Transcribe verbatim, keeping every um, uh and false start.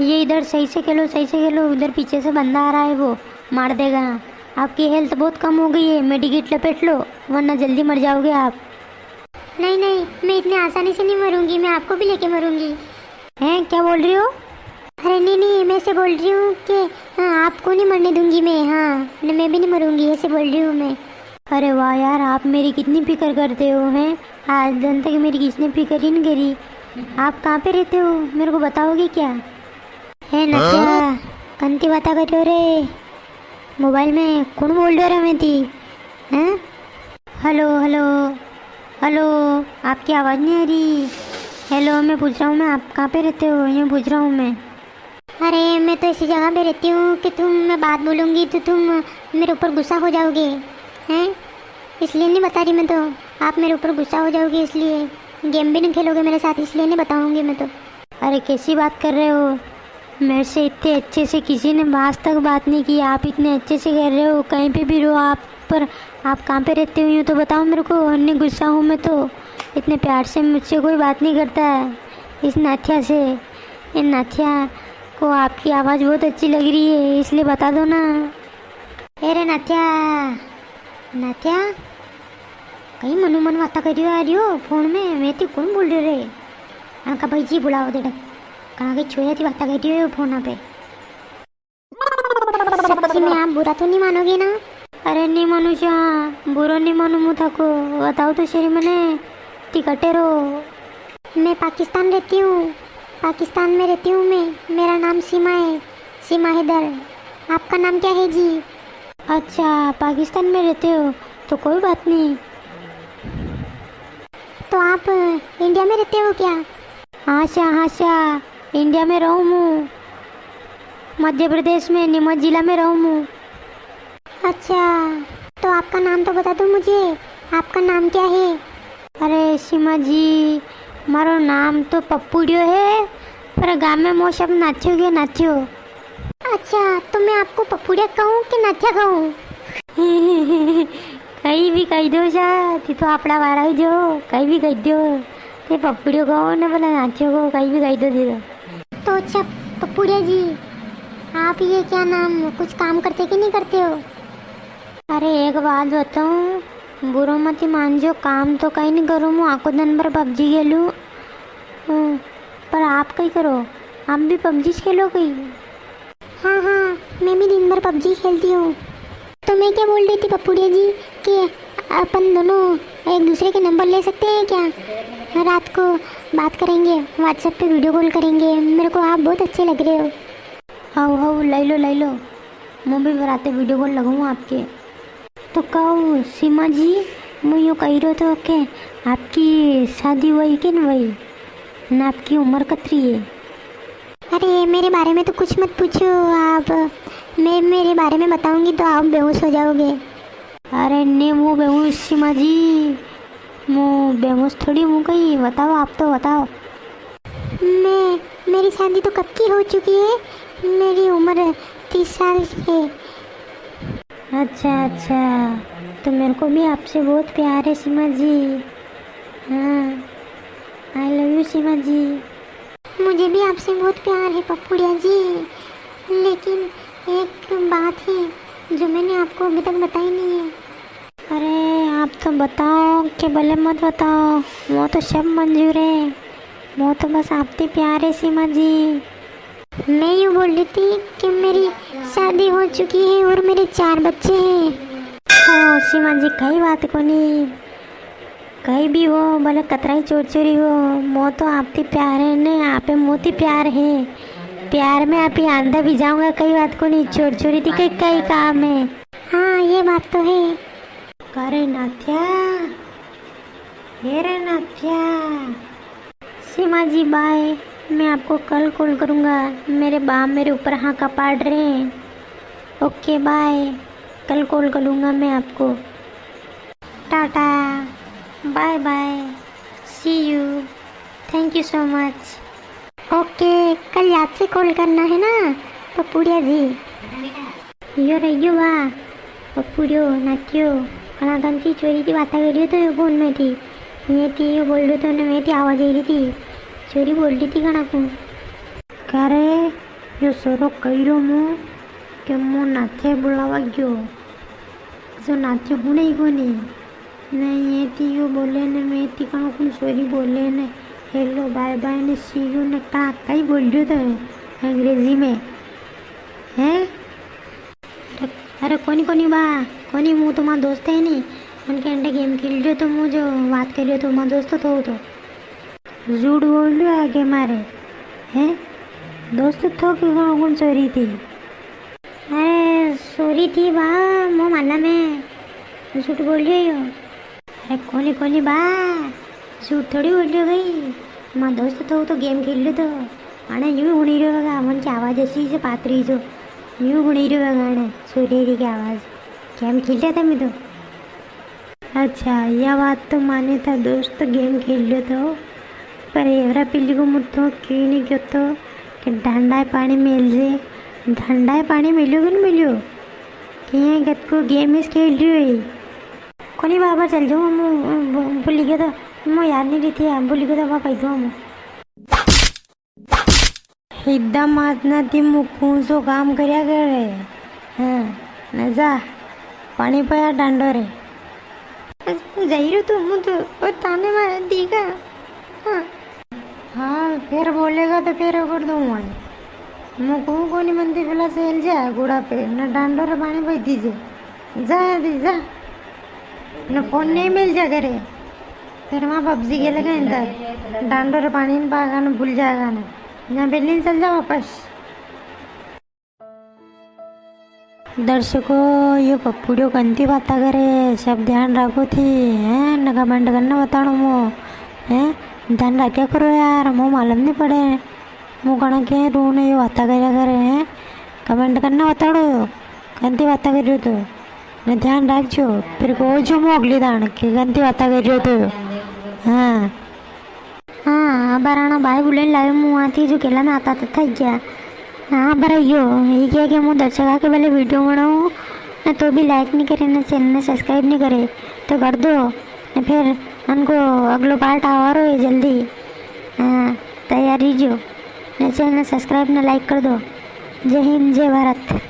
ये इधर सही से खेलो, सही से खेलो, उधर पीछे से बंदा आ रहा है, वो मार देगा। आपकी हेल्थ बहुत कम हो गई है, मेडिकेट लपेट लो, वरना जल्दी मर जाओगे आप। नहीं, नहीं, मैं इतनी आसानी से नहीं मरूंगी, मैं आपको भी लेके मरूंगी। हैं, क्या बोल रही हो? अरे नहीं, नहीं, मैं ऐसे बोल रही हूँ कि, हाँ, आपको नहीं मरने दूंगी मैं, हाँ, न, मैं भी नहीं मरूंगी, ऐसे बोल रही हूँ मैं। अरे वाह यार, आप मेरी कितनी फिक्र करते हो, हैं? आज दिन तक मेरी किसने फिक्र ही नहीं करी। आप कहाँ पे रहते हो, मेरे को बताओगे क्या? हे नथिया, हाँ? कंती बाता करियो रे? मोबाइल में कुण बोल रहा मैं ती? हैं? हेलो, हेलो, हेलो, आपकी आवाज़ नहीं आ रही। हेलो, मैं पूछ रहा हूँ, मैं, आप कहाँ पे रहते हो, ये पूछ रहा हूँ मैं। अरे, मैं तो ऐसी जगह पे रहती हूँ कि तुम, मैं बात बोलूँगी तो तुम मेरे ऊपर गुस्सा हो जाओगे, हैं? इसलिए नहीं बता रही मैं तो, आप मेरे ऊपर गुस्सा हो जाओगे, इसलिए गेम भी नहीं खेलोगे मेरे साथ, इसलिए नहीं बताऊँगी मैं तो। अरे, कैसी बात कर रहे हो? मेरे से इतने अच्छे से किसी ने आज तक बात नहीं की, आप इतने अच्छे से कर रहे हो, कहीं पे भी रहो आप। पर आप कहाँ पे रहते हो, यूँ तो बताओ मेरे को, नहीं गुस्सा हूँ मैं तो। इतने प्यार से मुझसे कोई बात नहीं करता है, इस नाथिया से। इन नाथिया को आपकी आवाज़ बहुत अच्छी लग रही है, इसलिए बता दो ना। ए रे नाथिया, नाथिया, कई मनु मन वाता करियो आ रियो फोन में, मैं ती कुण बोल रहे रे? आका भाई जी बुलाओ दे, कहाँ गई छोया थी वाता करियो फोन पे। सच्ची में आप बुरा तो नहीं मानोगे ना? अरे नहीं मानू सा, बुरो नहीं मानू मु थाको। बताओ तो सरी मने, ती कटे रो? मैं पाकिस्तान रहती हूँ, पाकिस्तान में रहती हूँ मैं। मेरा नाम सीमा है, सीमा हैदर। आपका नाम क्या है जी? अच्छा, पाकिस्तान में रहते हो तो कोई बात नहीं। तो आप इंडिया में रहते हो क्या? हाँ सा, हाँ सा, इंडिया में रहूँ मु, मध्य प्रदेश में नीमच जिला में रहूँ मु। अच्छा, तो आपका नाम तो बता दो मुझे, आपका नाम क्या है? अरे सीमा जी, मारो नाम तो पप्पूड़ियो है, पर गाम में मो सब नाथ्यो के नाथ्यो। अच्छा, तो मैं आपको पप्पूड़िया कहूँ कि नाथ्या कहूँ? कई भी कही दो सा, ती तो आपड़ा वारा ही जो, कई भी कही दो। ते पप्पूड़ियो कहो ने भला नाथ्यो कहो, कई भी कही दो ती तो। तो अच्छा पप्पूड़िया जी, आप ये क्या नाम, कुछ काम करते कि नहीं करते हो? अरे एक बात बताऊँ, बुरो मती मानजो, काम तो कई नहीं करूँ मु, आको दिन भर पबजी खेलूँ। हम्म, पर आप कई करो, आप भी पबजी खेलो कई? हाँ, हाँ, मैं भी दिन भर पबजी खेलती हूँ। तो मैं क्या बोल रही थी पप्पूड़िया जी कि अपन दोनों एक दूसरे के नंबर ले सकते हैं क्या? रात को बात करेंगे, WhatsApp पे वीडियो कॉल करेंगे, मेरे को आप बहुत अच्छे लग रहे हो। हाउ, हाउ, लई लो, लई लो, मु भी राते वीडियो कॉल लगाऊँ आपके। तो कहूँ सीमा जी, मु यूँ कही रहो थो कि आपकी शादी हुई कि नहीं हुई, ना आपकी उम्र कतरी है? अरे, मेरे बारे में तो कुछ मत पूछो आप। मैं मेरे बारे में बताऊंगी तो आप बेहोश हो जाओगे। अरे ने, मु बेहोश सीमा जी, मु बेहोश थोड़ी हूँ कई। बताओ, आप तो बताओ। मैं, मेरी शादी तो कब की हो चुकी है, मेरी उम्र तीस साल है। अच्छा, अच्छा, तो मेरे को भी आपसे बहुत प्यार है सीमा जी। हाँ, I love you सीमा जी। मुझे भी आपसे बहुत प्यार है पप्पूड़िया जी, लेकिन एक बात है जो मैंने आपको अभी तक बताई नहीं है। अरे आप तो बताओ के भले मत बताओ, मो तो सब मंजूर है, मो तो बस आप ती प्यार है सीमा जी। मैं यूँ बोल रही थी कि मेरी शादी हो चुकी है और मेरे चार बच्चे हैं। ओ सीमा जी, कई बात कोनी, कई भी हो, भले कतराई चोर चोरी हो, मो तो आप ती प्यार है ने, आपे मो ती प्यार है। प्यार में आपी आंधा भी जाऊंगा, कई बात कोनी, चोर चोरी ती कई, कई काम है। हाँ, ये बात तो है। का रे नाथ्या, हे रे नाथ्या। सीमा जी बाय, मैं आपको कल कॉल करूँगा, मेरे बा मेरे ऊपर हाका पाड़ रहे हैं। ओके बाय, कल कॉल करूँगा मैं आपको। टाटा, बाय बाय, see you, thank you so much। Okay, कल याद से कॉल करना है ना पप्पूड़िया जी। यो रे यो वाह, पप्पूड़ियो नाथ्यो, घणा दन ती चोरी ती बाता करियो तो यो फोन में ती। ये ती यो बोल रही तो ने मैं ती आवाज आई रही थी, चोरी बोल रही थी घणा को। का रे, यो सोरो कई रो मु के मु नाचे बुलावा गयो, जो नाचे हुणे ही कोनी। ने ये ती यू बोले ने, मैं ती कणो कुण सॉरी बोले ने, हेलो, बाय बाय ने, सी यू ने, का कई बोल रह्यो तो अंग्रेजी में, हैं? अरे, अरे कोनी, कोनी बा, कोनी, मु तो मारा दोस्त है नी, उनके अंडे गेम खेल रह्यो तो मु जो बात कर रह्यो तो मारा दोस्त तो, तो। झूठ बोल रह्यो आगे मारे, हैं? दोस्त थो कि कणो कुण सॉरी थी? अरे सॉरी थी बा, मु मालूम है, झूठ बोल रह्यो यो। अरे कोनी कोनी बा, झूठ थोड़ी बोल रह्यो कई। मारो दोस्त थो तो गेम खेल रह्यो तो, अने यूं हुणी रह्यो वेगा, मन की आवाज ऐसी से पातरी जो, यूं हुणी रह्यो वेगा अने सोरेरी की आवाज। गेम खेल रह्या था मैं तो। अच्छा, या बात तो माने था दोस्त, गेम खेल रह्यो तो, पर एवरा पेली को मु थो क्यों नी क्यो तो कि ढांडा पाणी मेल जे, ढांडा पाणी मेल्यो कि नी मेल्यो? कि ये गत को गेम इस खेल रह्यो है। कोनी बाबा, चल जाऊँ, मु, मु, भूली गयो तो, मु याद नी रहती है, भूली गयो तो, वापस दूँ मु। हिद्दा मातना ती मु कूं सो काम करया करे। हाँ, न जा, पाणी पया डांडो रे। जाई रो तो मु तो, ओ ताने मार दीगा। हाँ। हाँ, फिर बोलेगा तो फिर कर दूंगा। मु कूं कोनी मनती, पेला सेल जा गुड़ा पे, न डांडो रे पाणी पई दीजे। जा दी जा। न फोन नी मिल जा करे। फिर वहाँ पबजी खेलेगा इंदर। डांडो रे पाणी नी पागा न भूल जाएगा न। यहाँ बेली चल जा वापस। दर्शकों, यो पप्पूड़ियो कंती बाता करे, सब ध्यान राखो थी, हैं? न comment करने बताणो मो, हैं? ध्यान राख्या करो यार, मो मालूम नी पड़े। मु कणा के रू ने यो बाता करया करे है, comment करने बताड़ो, कंती बाता कर रह्यो तो। ने ध्यान राखजो, फिर को जो मु अगली दाण के कंती बाता कर रह्यो तो। हाँ। हाँ, अबार आणा भाई बुलेन लायो, मु आती जो केला में आता तो थक गया। हाँ, अबार यो, ये क्या के मु दर्शका के पहले video बनाऊँ, ने तो भी like नी करे, ने channel ने subscribe नी करे, तो कर दो। ने फिर उनको अगलो part आवारो है जल्दी। हाँ, तैयार रहिजो। ने channel ने subscribe ने like कर दो। जय हिंद, जय भारत।